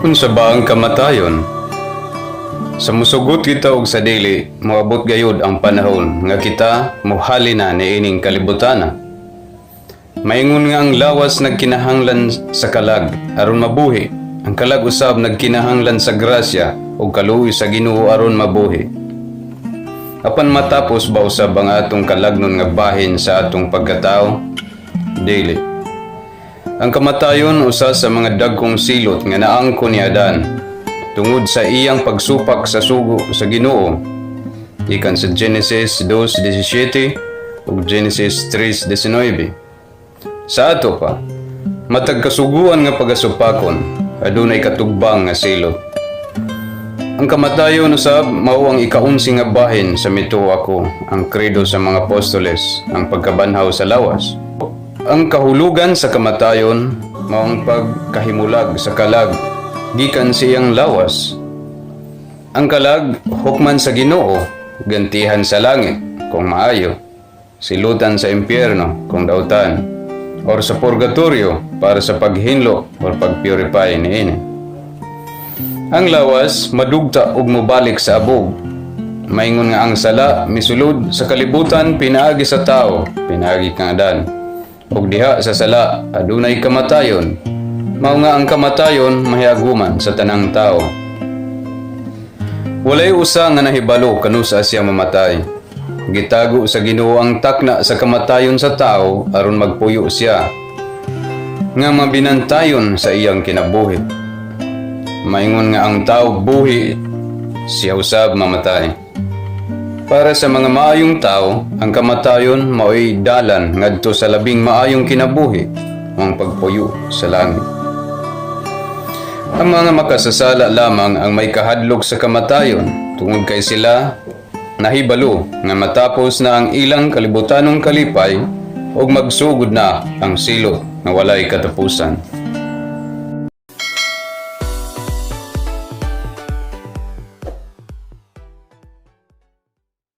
Unsa ba ang kamatayon? Sa musugot kita og sa dili, moabot gayud ang panahon nga kita mohali na niining kalibutana. Maingon nga ang lawas nagkinahanglan sa kalag aron mabuhi. Ang kalag usab nagkinahanglan sa grasya ug kaluoy sa Ginoo aron mabuhi. Apan matapos ba usab ang atong kalagnon nga bahin sa atong pagkatao? Dili. Ang kamatayon usa sa mga dagkong silot nga naangko ni Adan tungod sa iyang pagsupak sa sugo sa Ginoo. Gikan sa Genesis 2:17 ug Genesis 3:19. Sa ato pa, matag kasuguan nga pagasupakon, adunay katugbang nga silot. Ang kamatayon usab mao ang ikaunsi nga bahin sa mituo ako, ang credo sa mga apostoles, ang pagkabanhaw sa lawas. Ang kahulugan sa kamatayon mao ang pagkahimulag sa kalag gikan sa iyang lawas. Ang kalag hukman sa Ginoo, gantihan sa langit kung maayo, silutan sa impyerno kung dautan, or sa purgatorio para sa paghinlo or pagpurify niini. Ang lawas madugta ug mobalik sa abog. Maingon nga ang sala misulod sa kalibutan pinaagi sa tao, pinaagi kang Adan. Ug diha sa sala adunay kamatayon. Mao nga ang kamatayon mahiaguman sa tanang tao. Walay usa nga nahibalo kanusa siya mamatay. Gitago sa Ginoo ang takna sa kamatayon sa tao aron magpuyo siya nga mabinantayon sa iyang kinabuhi. Maingon nga ang tao buhi, siya usab mamatay. Para sa mga maayong tao, ang kamatayon mao'y dalan ngadto sa labing maayong kinabuhi, ang pagpuyo sa langit. Ang mga makasasala lamang ang may kahadlok sa kamatayon tungod kay sila nahibalo nga matapos na ang ilang kalibutanong kalipay ug magsugod na ang silot nga walay katapusan.